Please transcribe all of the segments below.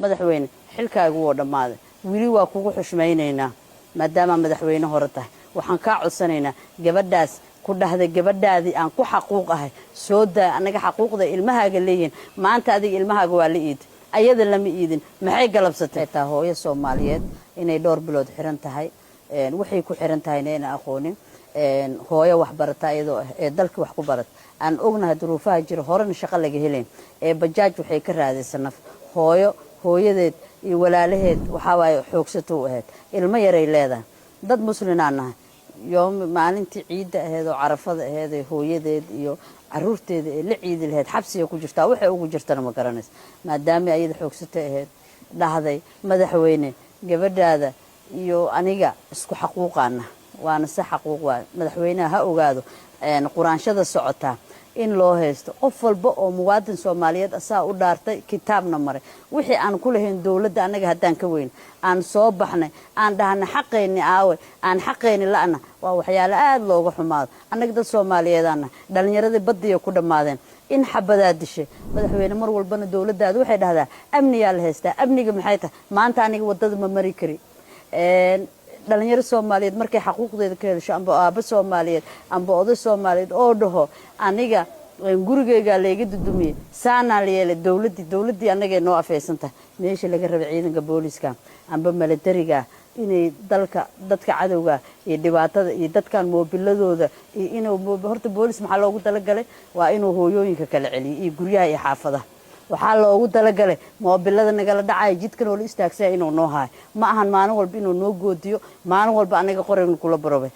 Madaxweyne, xilkaagu woo dhammaaday. Weli waa kugu xushmaynaynaa maadaamaa madaxweyne hore tahay. Waxaan kaa codsanaynaa gabadhaas ku dhahday gabadhaadii aan ku xaquuq ahay soo daa. Annaga xaquuqda ilmahaaga leeyihiin. Maanta adiga ilmahaaga waa la iiday, ayada lama iidin. Maxay galabsatay? Taa hooyo Soomaaliyeed inay dhowr bilood xiran tahay, waxay ku xiran tahayna ayna aqoonin. Hooyo wax barata iyadoo ah ee dalkii wax ku barata, aan ognahay duruufaha jira, horena shaqo laga helayn, ee bajaaj waxay ka raadaysa naf. Hooyo hooyadeed iyo walaalaheed waxaa waaye xoogsato u ahayd, ilmo yaray leedahay. Dad muslinaan nahay. Yoom maalintii ciidda ahayd oo Carafada ahayd ee hooyadeed iyo caruurteeda ee la ciidi lahayd xabsiga ku jirtaa. Waxay ugu jirtana ma garanaysa. Maadaama ayada xoogsato ahayd, dhahday madaxweyne, gabadhaada iyo aniga isku xaquuqaana, waana si xaquuq waay. Madaxweynaha ha ogaado quraanshada socotaa in loo haysto qof walba oo muwaadin Soomaaliyeed asaa u dhaartay, kitaabna maray. Wixii aan ku lahayn dowladda annaga haddaan ka weyn aan soo baxnay, aan dhahna xaqayni aawe, aan xaqayni la'na, waa waxyaalo aada looga xumaado. Annaga dad Soomaaliyeedaana dhalinyaradii badiya ku dhammaadeen in xabadaa dishay. Madaxweyne, mar walbana dowladdaada waxay dhahdaa amnigaa la haystaa. Amniga maxay tahay? Maanta aniga waddada ma mari kari. Dhalinyaro Soomaaliyeed markay xaquuqdeeda ka hesho, amba aabo Soomaaliyeed amba oday Soomaaliyeed oo dhaho aniga gurigeygaa layga dudumiyey, saanaa la yeelay, dowladdii annagay noo afeysan tahay. Meesha laga rabay ciidanka booliska amba milatariga inay dalka dadka cadowga iyo dhibaatada iyo dadkan moobiladooda iyo inuu horta boolis maxaa loogu talagalay? Waa inuu hooyooyinka kala celiyo iyo guryaha iyo xaafadaha. Waxaa loogu talagalay moobilada nagala dhacaya, jidkan oo la istaagsaya inuu noo haayo. Ma ahan maalin walba inuu noo goodiyo, maalin walba anaga qoraynu kula barobay.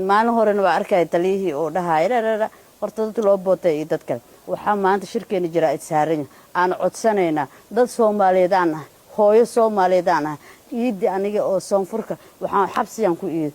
Maalin horena waa arkaya taliyihii oo dhahaya rarara horta dad loo bootay iyo dad kale. Waxaa maanta shirkeena jiraa saaran aan codsanaynaa. Dad Soomaaliyeed aan nahay, hooyo Soomaaliyeed aan nahay. Ciidii aniga oo soonfurka waxaan xabsiyaan ku iid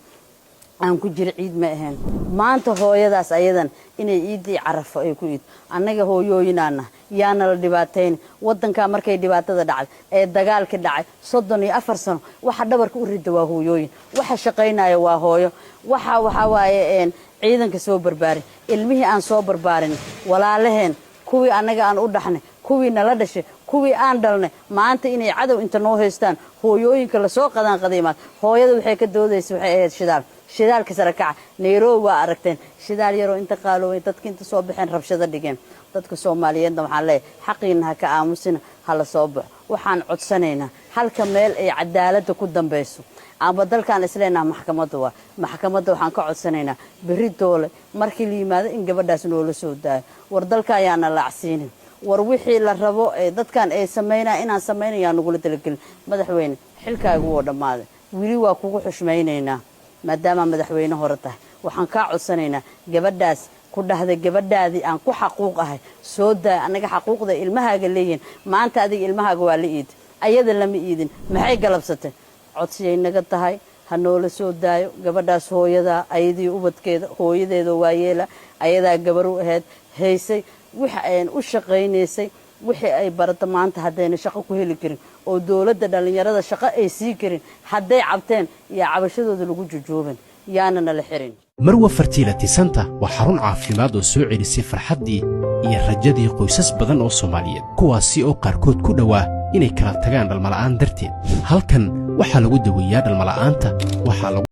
aan ku jira, ciid ma ahayn. Maanta hooyadaas ayadan inay ciiddii Carafo ay ku iid. Annaga hooyooyinaana yaana la dhibaatayn. Wadankaa markay dhibaatada dhacday ee dagaalka dhacay 34 sano, waxa dhabarka u rida waa hooyooyin, waxa shaqaynaya waa hooyo, waxa waxaa waaye ciidanka soo barbaarin, ilmihii aan soo barbaarin, walaalaheen, kuwii annaga aan u dhaxnay, kuwii nala dhashay, kuwii aan dhalnay, maanta inay cadow inta noo haystaan hooyooyinka lasoo qadaan qadiimaad. Hooyada waxay ka doodaysa waxay ahayd shidaal, shidaalka sare kaca. Nairobi waa aragteen shidaal yaroo inta qaaloobay, dadka inta soo baxeen rabshado dhigeen. Dadka Soomaaliyeedna waxaan leeyahay xaqiina ha ka aamusina, ha la soo baxo. Waxaan codsanaynaa halka meel ay cadaaladda ku dambayso amba dalkaan isleenaha maxkamadda waa maxkamadda. Waxaan ka codsanaynaa berri doole markii la yimaado in gabadhaas noola soo daayo. War dalka ayaana laacsiinin. War wixii la rabo ee dadkan ay samaynaya inaan samaynayaa nagula talagelin. Madaxweyne, xilkaagu woo dhammaaday. Weli waa kugu xushmaynaynaa maadaamaa madaxweyne hore tahay. Waxaan kaa codsanaynaa gabadhaas ku dhahday gabadhaadii aan ku xaquuq ahay soo daa. Annaga xaquuqda ilmahaaga leeyihiin. Maanta adiga ilmahaaga waa la iiday, ayada lama iidin. Maxay galabsatay? Codsiyay naga tahay, ha noola soo daayo gabadhaas hooyadaa, ayadii ubadkeeda. Hooyadeeda waayeela ayadaa gabar u ahayd haysay, waxa ayn u shaqaynaysay, wixii ay barato. Maanta haddayna shaqo ku heli karin oo dowladda dhallinyarada shaqo ay sii karin, hadday cabteen iyo cabashadooda lagu jujuubin, yaana nala xirin. Marwa Fertility Center waa xarun caafimaad oo soo celisay farxaddii iyo rajadii qoysas badan oo Soomaaliyeed, kuwaasi oo qaarkood ku dhowaa inay kala tagaan dhalmala'aan darteed. Halkan waxaa lagu daweeyaa dhalmala'aanta, waxaa lagu